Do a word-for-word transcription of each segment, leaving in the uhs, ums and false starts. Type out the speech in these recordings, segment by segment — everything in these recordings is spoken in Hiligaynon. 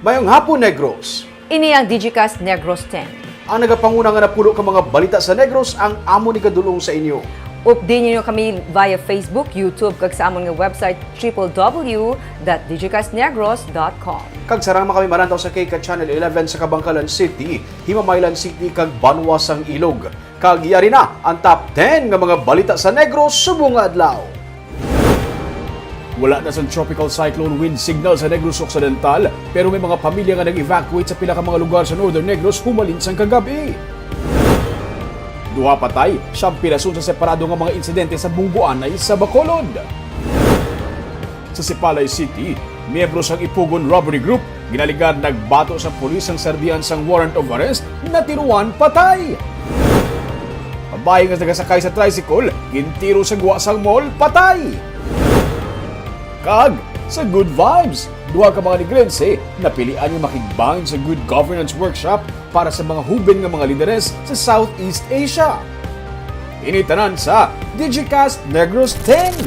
Mayong hapon, Negros. Ini ang Digicast Negros ten. Ang nagapanguna nga napulo ka mga balita sa Negros ang amon igadul-ong sa inyo. Updi ninyo kami via Facebook, YouTube, kag sa amon nga website, triple W dot digicastnegros dot com. Kag sarang man kami malantaw sa K K Channel eleven sa Kabankalan City, Himamaylan City, kag Banwa sang Ilog. Kag yari na ang top ten nga mga balita sa Negros subong nga adlaw. Wala na sang tropical cyclone wind signal sa Negros Occidental, pero may mga pamilya nga nag-evacuate sa pila ka mga lugar sa Northern Negros humalin sang kagab-i. Duha patay, siyam pirason sa separado nga mga insidente sa Bungbuanay sa Bacolod. Sa Sipalay City, miyembro sang Ipugon Robbery Group ginaligar nagbato sa pulis sang serbihan sang warrant of arrest, natiruan patay. Babayi nga nagasakay sa tricycle, gintiro sa gwa sang mall, patay. Kag sa Good Vibes, duha ka mga Negrense napilian nga makigbahin sa Good Governance Workshop para sa mga huben nga mga lideres sa Southeast Asia. Ini tanan sa Digicast Negros ten.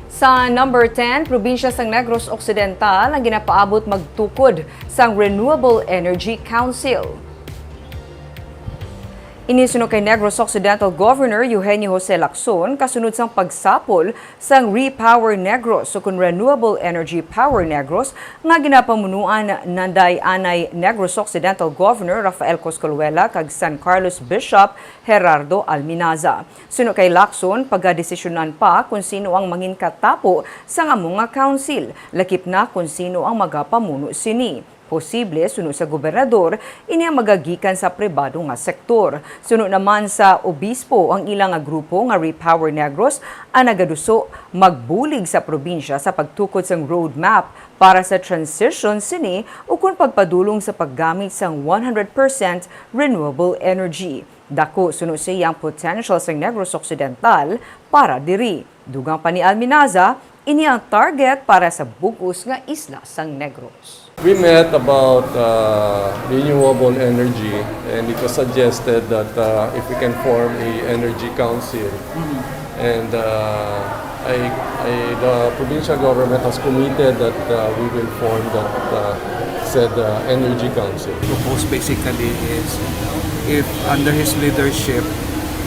Sa number ten, probinsya sang Negros Occidental ang ginapaabot magtukod sang Renewable Energy Council. Ini suno kay Negros Occidental Governor Eugenio Jose Lacson, kasunod sang pagsapol sang Repower Negros, ukon Renewable Energy Power Negros, nga ginapamunuan nanday anay Negros Occidental Governor Rafael Coscolluela kag San Carlos Bishop Gerardo Alminaza. Suno kay Lacson, pagadesisyonan pa kon sino ang mangin katapo sang amo nga council, lakip na kon sino ang magapamuno sini. Posible, suno sa gobernador, ini ang magagikan sa pribado nga sektor. Suno naman sa obispo, ang ila nga grupo nga Repower Negros ang nagaduso magbulig sa probinsya sa pagtukod sang roadmap para sa transition sini ukon pagpadulong sa paggamit sang one hundred percent renewable energy. Dako suno sa iya ang potential sang Negros Occidental para diri. Dugang pa ni Alminaza, ini ang target para sa bug-os nga isla sang Negros. We met about, uh, renewable energy, and it was suggested that, uh, if we can form a energy council, and, uh, I, I, the provincial government has committed that, uh, we will form that, uh, said, uh, energy council. Propose basically is if under his leadership,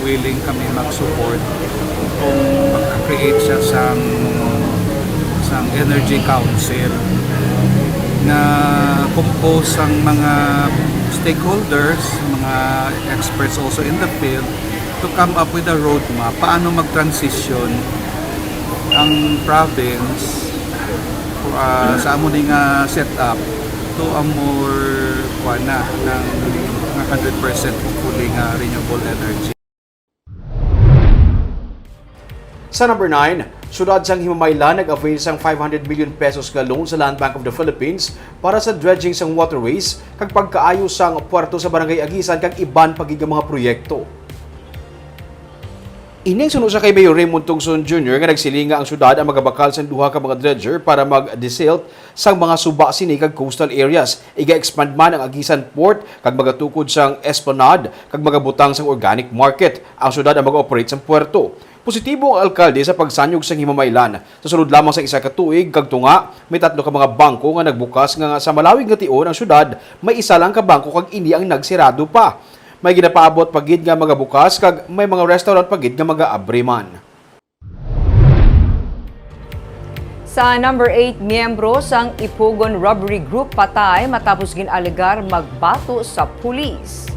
willing kami mag-support kung magka-create siya sang, sang energy council na compose sang mga stakeholders, mga experts also in the field, to come up with a roadmap paano mag-transition ang province, ah, sa amo ni nga setup to a more, kuwan na, ng, ng hundred percent, hopefully, nga renewable energy. Sa number nine, siyudad sang Himamaylan nag-avail sang five hundred million pesos nga loan sa Land Bank of the Philippines para sa dredging sang waterways kag pagkaayo sang puerto sa Barangay Aguisan kag iban pa gid nga mga proyekto. Ini suno sa kay Mayor Raymond Tungson Junior nga nagsiling nga ang siyudad ang magabakal sang duha ka mga dredger para mag-desilt sang mga suba sini kag coastal areas. Iga-expand man ang Aguisan Port kag magatukod sang esplanade kag magabutang sang organic market. Ang siyudad ang mag-operate sang puerto. Positibo ang alkalde sa pagsanyog sang Himamaylan. Sa sulod lamang sang isa ka tuig kag tunga, may tatlo ka mga bangko nga nagbukas nga sa malawig nga tion ang siyudad, may isa lang ka bangko kag ini ang nagsirado pa. May ginapaabot pa gid nga magabukas kag may mga restaurant pa gid nga magaabri man. Sa number eight, miyembro sang Ipugon Robbery Group patay matapos gin-alegar magbato sa pulis.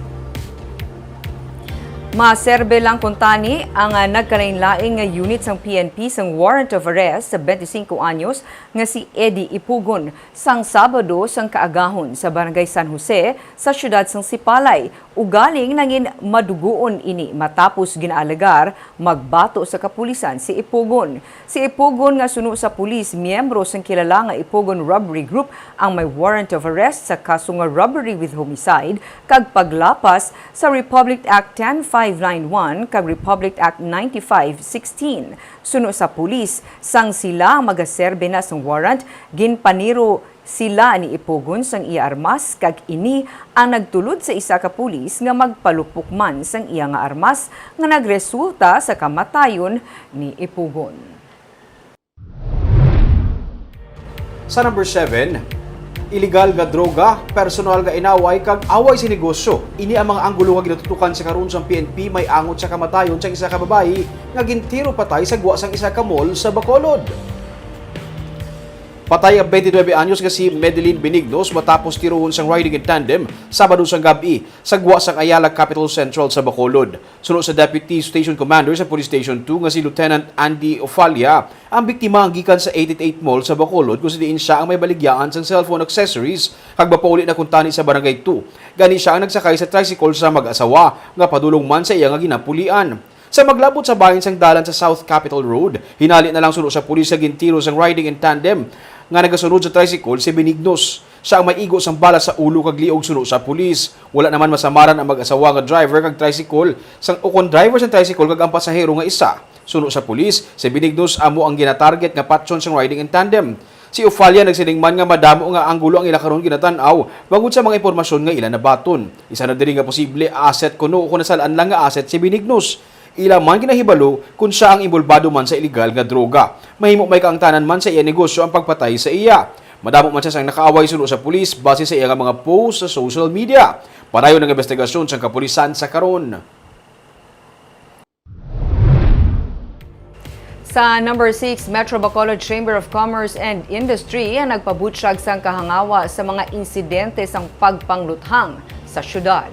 Maserbe lang kuntani ang, ah, nagkalainlain nga unit sang P N P sang warrant of arrest sa twenty-cinco anyos nga si Eddie Ipugon sang Sabado sang kaagahon sa Barangay San Jose sa siyudad sang Sipalay. Ugaling nangin madugoon ini matapos ginaalegar magbato sa kapulisan si Ipugon. Si Ipugon nga suno sa pulis, miyembro sang kilala nga Ipugon Robbery Group ang may warrant of arrest sa kaso nga robbery with homicide kag paglapas sa Republic Act ten five nine one kag Republic Act ninety-five sixteen. Suno sa pulis, sang sila magaserbe na sang warrant, ginpaniro sila ni Ipugon sang iya armas kag ini ang nagtulod sa isa ka pulis nga magpalupok man sang iya nga armas nga nagresulta sa kamatayon ni Ipugon. Sa number seven, iligal nga droga, personal nga inaway, kag away sa negosyo. Ini ang mga anggulo nga ginatutukan sa karon sang P N P may angot sa kamatayon sang isa ka babayi nga gintiro patay sa gwa sang isa ka mall sa Bacolod. Patay ang twenty-nine anyos nga si Medeline Benignos matapos tirohon sang riding in tandem Sabado sang gab-i sa gwa sang Ayala Capitol Central sa Bacolod. Suno sa Deputy Station Commander sa Police Station two nga si Lieutenant Andy Ofalia, ang biktima ang gikan sa eight eight eight Mall sa Bacolod, kung sa diin siya ang may baligyaan sang cellphone accessories kag mapauli na kuntani sa Barangay two. Gani siya ang nagsakay sa tricycle sa mag-asawa nga padulong man sa iya nga ginapulian. Sa maglabot sa bahin sang dalan sa South Capitol Road, hinali na lang suno sa pulis sa gintiro sang riding in tandem nga nagasunod sa tricycle si Benignos. Siya ang may igo sang bala sa ulo kag liog suno sa pulis. Wala naman masamaran ang mag-asawa nga driver kag tricycle sang ukon driver sang tricycle kag ang pasahero nga isa. Suno sa pulis, si Benignos amo ang ginatarget nga patyon sang riding in tandem. Si Ofalia nagsiling man nga madamo nga anggulo ang ila karon ginatan-aw bangod sa mga impormasyon nga ila nabaton. Isa na diri nga posible asset kuno o kon nasal-an lang nga asset si Benignos. Ila man ginahibalo kon sia ang inbolbado man sa iligal nga droga. Mahimo may kaangtanan man sa iya negosyo ang pagpatay sa iya. Madamo man siya sang nakaaway suno sa pulis base sa iya nga mga post sa social media. Padayon ang investigasyon sang kapulisan sa karon. Sa number six, Metro Bacolod Chamber of Commerce and Industry ang nagpabutyag sang kahangawa sa mga insidente sang pagpangluthang sa syudad.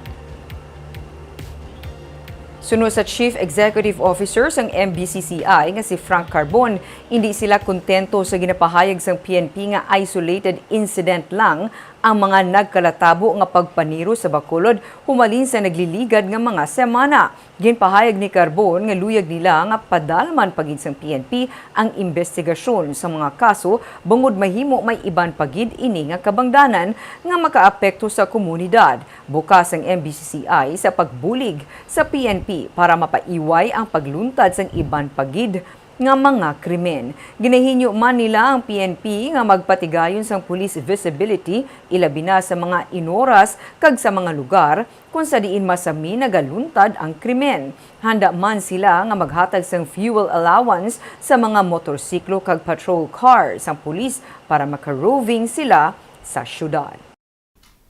Suno sa Chief Executive Officer sang M B C C I nga si Frank Carbon, indi sila kontento sa ginapahayag sang P N P nga isolated incident lang ang mga nagkalatabo nga pagpaniro sa Bacolod humalin sa nagliligad nga mga semana. Ginpahayag ni Carbon nga luyag nila nga padalman pa gid sang P N P ang imbestigasyon sa mga kaso bangod mahimo may iban pa gid ini nga kabangdanan nga makaapekto sa komunidad. Bukas ang M B C C I sa pagbulig sa P N P para mapaiway ang pagluntad sang iban pa gid nga mga krimen. Ginahinyo man nila ang P N P nga magpatigayon sang police visibility, ilabi na sa mga inoras kag sa mga lugar kon sa diin masami nagaluntad ang krimen. Handa man sila nga maghatag sang fuel allowance sa mga motorsiklo kag patrol car sang pulis para makaroving sila sa syudad.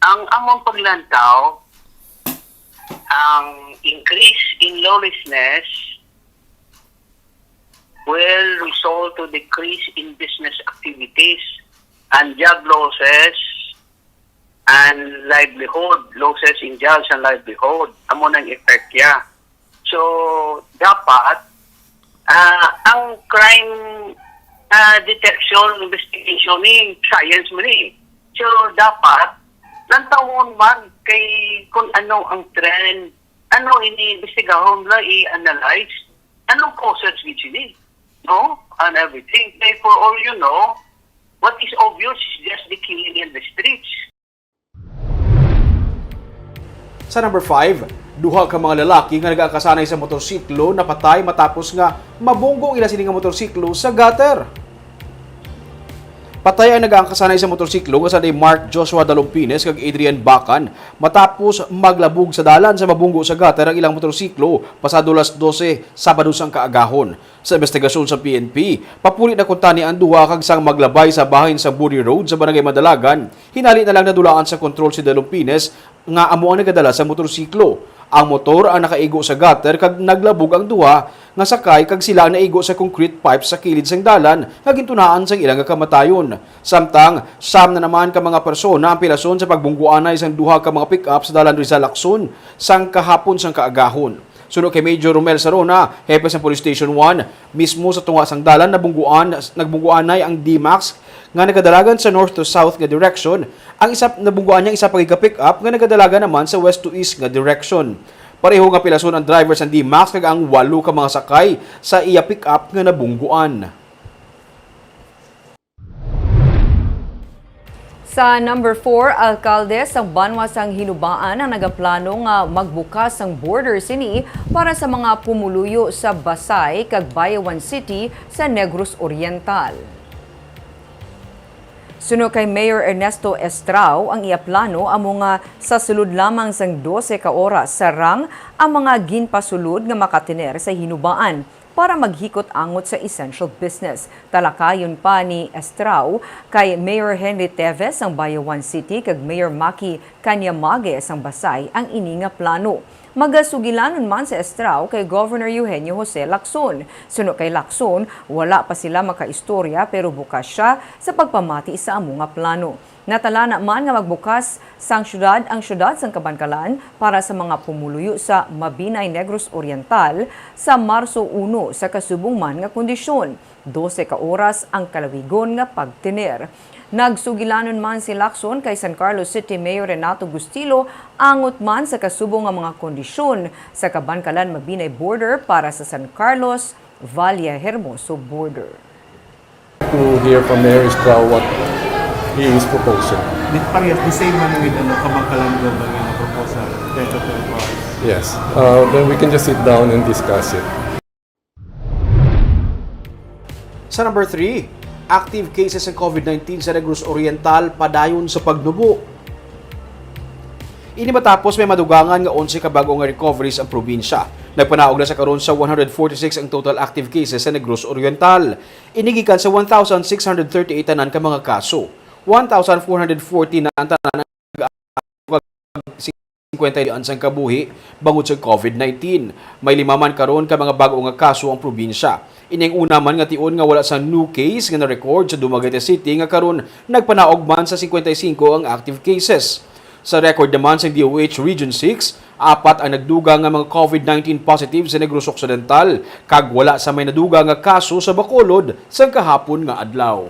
Ang among paglantaw, ang increase in lawlessness will result to decrease in business activities and job losses and livelihood, losses in jobs and livelihood. Amo nang effect ya. So, dapat, ah, ang crime, ah, detection, investigation ni science man eh. So, dapat, lantawon man kay kung ano ang trend, ano ini imbestigahon nila, i-analyze, anong causes gid sini, no? And everything. Kay for all you know, what is obvious is just the killing in the streets. Sa number five, duha ka mga lalaki nga nagaangkasanay sa motorsiklo napatay matapos nga mabunggo ang ila sini nga motorsiklo sa gutter. Patay ang nagaangkasanay sa motorsiklo nga sanday Mark Joshua Dalompines kag Adrian Bacan matapos maglabog sa dalan sa mabunggo sa gutter ang ilang motorsiklo pasado las dose Sabado sang kaagahon. Sa investigasyon sa P N P, papuli na kuntani ang duha kag sang maglabay sa bahin sa Buri Road sa Barangay Madalagan, hinali na lang nadulaan sa kontrol si Dalompines nga amo ang nagadala sa motorsiklo. Ang motor ang nakaigo sa gutter kag naglabog ang duha nga sakay kag sila ang naigo sa concrete pipe sa kilid sang dalan nga gintunaan sang ila nga kamatayon. Samtang, siyam na naman ka mga persona ang pilason sa pagbungguanay sang duha ka mga pick-up sa dalan Rizal Lacson sang kahapon sang kaagahon. Suno kay Major Romel Sarona, hepe sa Police Station one, mismo sa tunga sang dalan nabungguan, nagbungguanay ang D-Max nga nagadalagan sa north to south nga direction. Ang isa nabungguan niya isa pa gid ka pick-up nga nagadalagan naman sa west to east nga direction. Pareho nga pilason ang driver sang D-Max kag ang walo ka mga sakay sa iya pick-up nga nabungguan. Sa number four, alkalde sang banwa sang Hinubaan ang nagaplano nga magbukas sang border sini para sa mga pumuluyo sa Basay kag Bayawan City sa Negros Oriental. Suno kay Mayor Ernesto Estrao, ang iya plano amo nga sa sulod lamang sang dose ka oras sarang ang mga ginpasulod nga makatener sa Hinubaan. para maghikot angot sa essential business. Talakayon pa ni Estrao kay Mayor Henry Teves sang Bayawan City kag Mayor Maki Kanyamage sang Basay ang ini nga plano. Magasugilanon man si Estrao kay Governor Eugenio Jose Lacson. Suno kay Lacson, wala pa sila makaistorya pero bukas siya sa pagpamati sa amo nga plano. Natalana man nga magbukas sang syudad ang syudad sang Kabankalan para sa mga pumuluyo sa Mabinay, Negros Oriental sa Marso uno sa kasubong man nga kondisyon, dose ka oras ang kalawigon nga pagtener. Nagsugilanon man si Lacson kay San Carlos City Mayor Renato Bustillo angot man sa kasubong nga mga kondisyon sa Kabankalan-Mabinay border para sa San Carlos, Valle Hermoso border. To hear from Mayor Estrao what he is proposing. Di parehas, the same man with ano, Kabankalan Global nga proposal, ten to twelve hours. Yes, uh, then we can just sit down and discuss it. Sa number three, active cases ng COVID nineteen sa Negros Oriental padayon sa pagnubo. Ini matapos may madugangan nga onse ka bag-o nga recoveries ang probinsya. Nagpanaog na sa karon sa one hundred forty-six ang total active cases sa Negros Oriental. Ini gikan sa one thousand six hundred thirty-eight tanan ka mga kaso. One thousand four hundred forty na ang tanan ang singkwenta ang kabuhi bangod sa COVID nineteen. May lima man karon ka mga bag-o nga kaso ang probinsya. Ini ang una man nga tion nga wala sang new case nga na-record sa Dumaguete City nga karon nagpanaog man sa singkwenta y singko ang active cases. Sa record naman sa D O H Region six, apat ang nagdugang nga mga COVID nineteen positive sa Negros Occidental, kag wala sa may nadugang nga kaso sa Bacolod sang kahapon nga adlaw.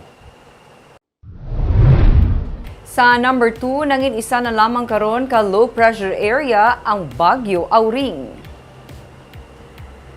Sa number two, nangin isa na lamang karon ka low pressure area ang Bagyo Auring.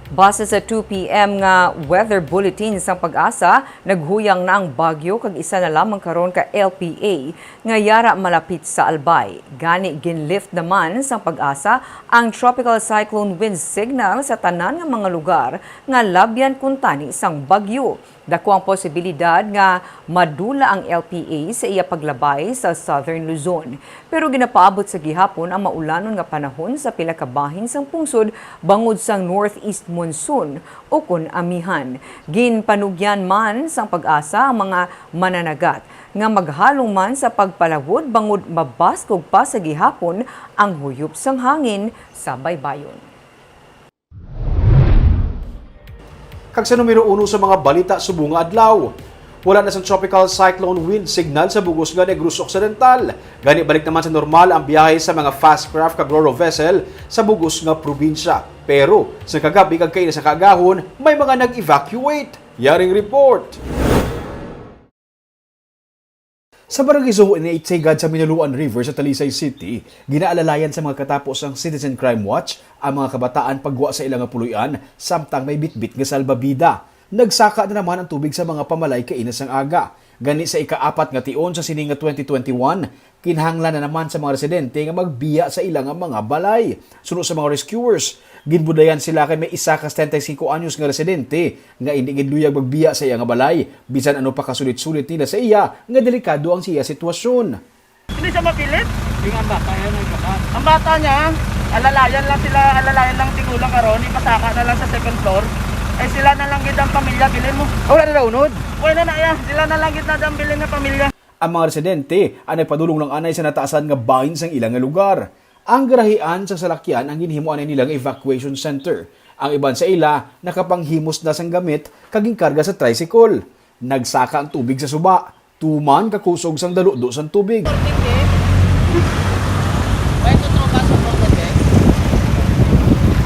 Base sa two P M nga weather bulletin sang PAGASA, naghuyang na ang bagyo kag isa na lamang karon ka L P A nga yara malapit sa Albay. Gani, ginlift naman sang PAGASA ang tropical cyclone wind signal sa tanan nga mga lugar nga labyan kuntani sang bagyo. Dako ang posibilidad nga madula ang L P A sa iya paglabay sa Southern Luzon. Pero ginapaabot sa gihapon ang maulanon nga panahon sa pila ka bahin sang pungsod bangod sang northeast monsoon ukon amihan. Ginpanugyan man sang PAGASA ang mga mananagat nga maghalong man sa pagpalawod bangod mabaskog pa sa gihapon ang huyop sang hangin sa baybayon. Kag sa numero uno sa mga balita subong nga adlaw, wala na sang tropical cyclone wind signal sa bug-os nga Negros Occidental. Gani, balik naman sa normal ang biyahe sa mga fast craft kag ro-ro vessel sa bug-os nga probinsya. Pero sa kagab-i kag kaina sa kaagahon, may mga nag-evacuate. Yaring report. Sa Barangay Soho ini Itsigad sa Minuluan River sa Talisay City, ginaalalayan sa mga katapo sang Citizen Crime Watch ang mga kabataan pagwa sa ila nga puloy-an samtang may bitbit nga salbabida. Nagsaka na naman ang tubig sa mga pamalay kaina sang aga. Gani, sa ikaapat nga tion sa sini nga twenty twenty-one, kinahanglan na naman sa mga residente nga magbiya sa ila nga mga balay. Suno sa mga rescuers, ginbudayan sila kay may isa ka setenta y cinco anyos nga residente nga indi gid luyag magbiya sa iya nga balay, bisan ano pa kasulit-sulit nila sa iya nga delikado ang siya sitwasyon. Hindi siya mapilit. Yung ang bata yan, nagkabas. Ang bata niya, alalayan lang sila, alalayan lang tigulang karon, ipasaka na lang sa second floor. Eh, sila na lang gid ang pamilya, bilin mo. Oh, wala na naunod? Wala na iya, sila na lang gid na ang bilin nga pamilya. Ang mga residente ang nagpadulong lang anay sa nataasan nga bahin sang ila nga lugar. Ang garahian sang salakyan ang ginhimo anay nila nga evacuation center. Ang iban sa ila nakapanghimos na sang gamit kag ginkarga sa tricycle. Nagsaka ang tubig sa suba, tuman kakusog sang daludo sang tubig.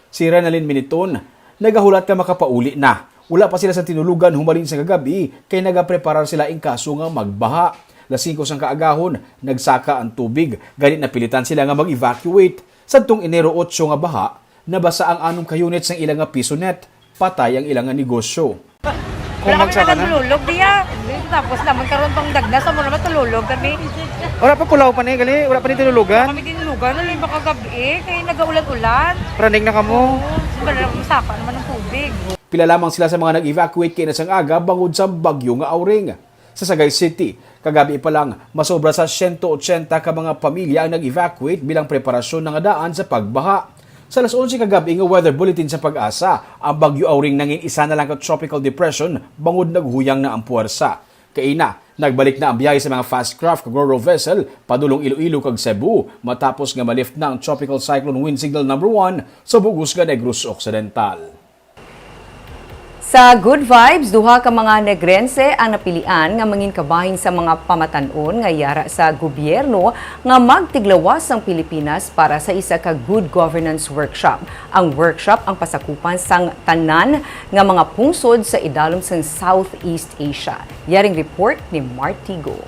Si Renalyn Miniton, nagahulat nga makapauli na. Wala pa sila sa tinulogan humalin sa kagabi kay nagapreparar sila in kaso nga magbaha. Las singko sang kaagahon, nagsaka ang tubig, gani napilitan sila nga mag-evacuate. Sadtong Enero otso nga baha, nabasa ang anom ka unit sang ila nga piso net. Patay ang ila nga negosyo. Kung Wala kami magsaka naman na? Tulog diya. Tapos naman karon pang dagnas, amo naman tulog kami. Wala pa pulaw pa ni, gali? Wala pa ni tinulogan? Kami tinulogan, wala yung makagabi, kaya nagaulan-ulan. Running na kamo? Oo, wala lang masaka naman ang tubig. Pila lamang sila sa mga nag-evacuate kay nasang aga bangod sa bagyo nga Auring. Sa Sagay City, kagabi pa lang, masobra sa siyento otsenta ka mga pamilya ang nag-evacuate bilang preparasyon na nga daan sa pagbaha. Sa alas onse kagab-i nga weather bulletin sa PAGASA, ang Bagyo Auring nangin isa na lang ka tropical depression bangod naghuyang na ang puwersa. Kaina, nagbalik na ang biyahe sa mga fast craft kag ro-ro vessel padulong Iloilo kag Cebu matapos nga ma-lift na ang Tropical Cyclone Wind Signal number one sa bug-os nga Negros Occidental. Sa Good Vibes, duha ka mga Negrense ang napilian nga mangin kabahin sa mga pamatan-on nga yara sa gobyerno nga magtiglawas ang Pilipinas para sa isa ka good governance workshop. Ang workshop ang pasakupan sang tanan nga mga pungsod sa idalom sang Southeast Asia. Yaring report ni Martigo.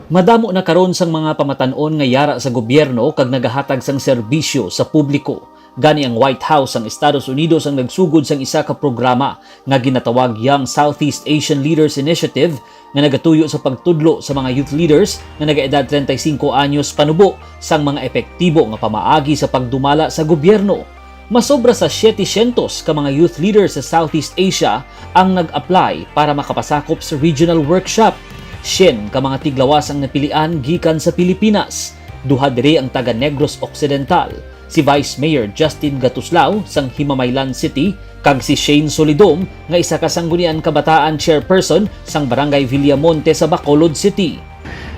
Madamo na karon sang mga pamatan-on nga yara sa gobyerno kag nagahatag sang serbisyo sa publiko. Gani ang White House sang Estados Unidos ang nagsugod sang isa ka programa nga ginatawag Young Southeast Asian Leaders Initiative nga nagatuyo sa pagtudlo sa mga youth leaders nga nagaedad treinta y cinco anyos panubo sang mga epektibo nga pamaagi sa pagdumala sa gobyerno. Masobra sa siyete syentos ka mga youth leaders sa Southeast Asia ang nag-apply para makapasakop sa regional workshop. Syen ka mga tiglawas ang napilian gikan sa Pilipinas. Duha diri ang taga Negros Occidental, si Vice Mayor Justin Gatuslao sang Himamaylan City kag si Shane Solidom nga isa ka Sangguniang Kabataan Chairperson sang Barangay Villamonte sa Bacolod City.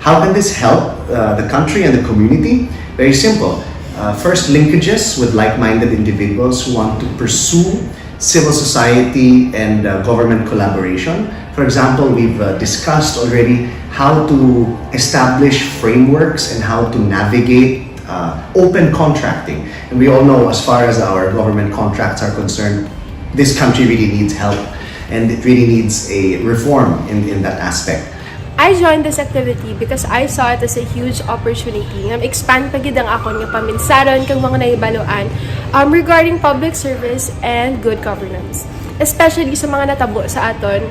How can this help uh, the country and the community? Very simple. Uh, first, linkages with like-minded individuals who want to pursue civil society and uh, government collaboration. For example, we've uh, discussed already how to establish frameworks and how to navigate uh, open contracting. And we all know, as far as our government contracts are concerned, this country really needs help, and it really needs a reform in, in that aspect. I joined this activity because I saw it as a huge opportunity nga ma-expand pa gid ang akon nga paminsaron kag mga nahibaluan, um, regarding public service and good governance, especially sa mga natabo sa aton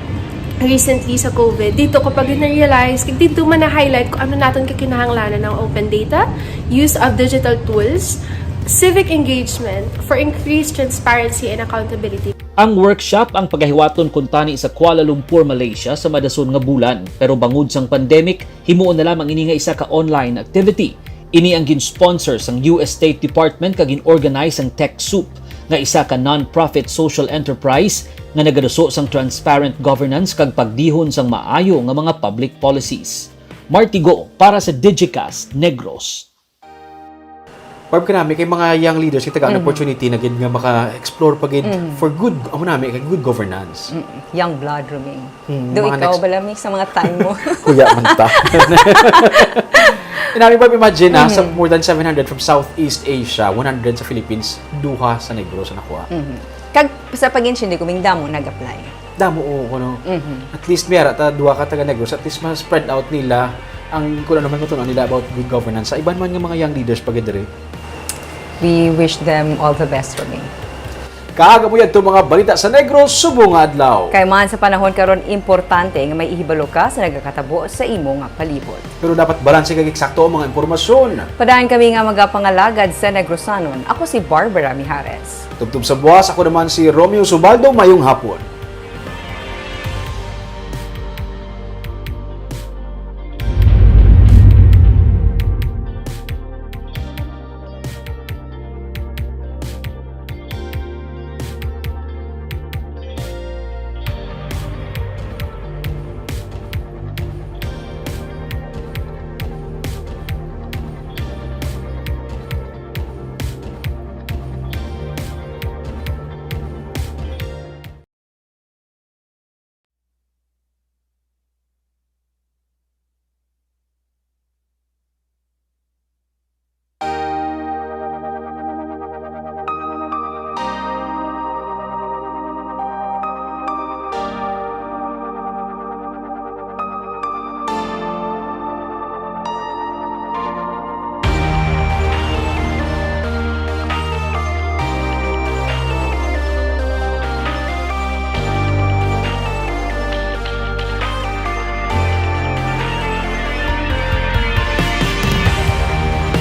recently sa COVID. Dito ko pa gid na-realize, kag dito man na-highlight kung ano naton kakinahanglanan ang open data, use of digital tools, civic engagement for increased transparency and accountability. Ang workshop ang pagahiwaton kuntani sa Kuala Lumpur, Malaysia, sa madason nga bulan, pero bangod sang pandemic, himuon na lamang ini nga isa ka online activity. Ini ang gin-sponsor sang U S State Department kag gin-organize sang TechSoup, nga isa ka non-profit social enterprise nga nagaduso sang transparent governance kag pagdihon sang maayo nga mga public policies. Martigo para sa Digicast Negros. Barb, kanami kay mga young leaders, kita ka an Mhm. opportunity na gid nga maka-explore pa gid Mhm. for good, amo nami, kay good governance. Mm, young blood, Roming. Hmm, Do mga ikaw, next bala, Mi, sa mga time mo? Kuya man ta. Inami, Barb, imagine, ah, sa Mhm. more than seven hundred from Southeast Asia, one hundred sa Philippines, duha sa Negros sa nakuha. Mhm. Kag sa pag-intindi ko, Ming, damo nag-apply. Damo, oo, kuno. Mhm. At least, may ara ta, duha ka taga Negros, at least ma-spread out nila ang kung ano man matunan nila about good governance. Sa iban man nga mga young leaders pa gid diri. We wish them all the best, Roming. Kag amo yadto mga balita sa Negros subong nga adlaw. Kay man sa panahon karon, importante nga may ihibalo ka sa nagakatabo sa imo nga palibot. Pero dapat balanse kag eksakto ang mga impormasyon. Padayon kami nga magapangalagad sa Negrosanon. Ako si Barbara Mijares. Tubtob sa buwas, ako naman si Romeo Subaldo. Mayong hapon.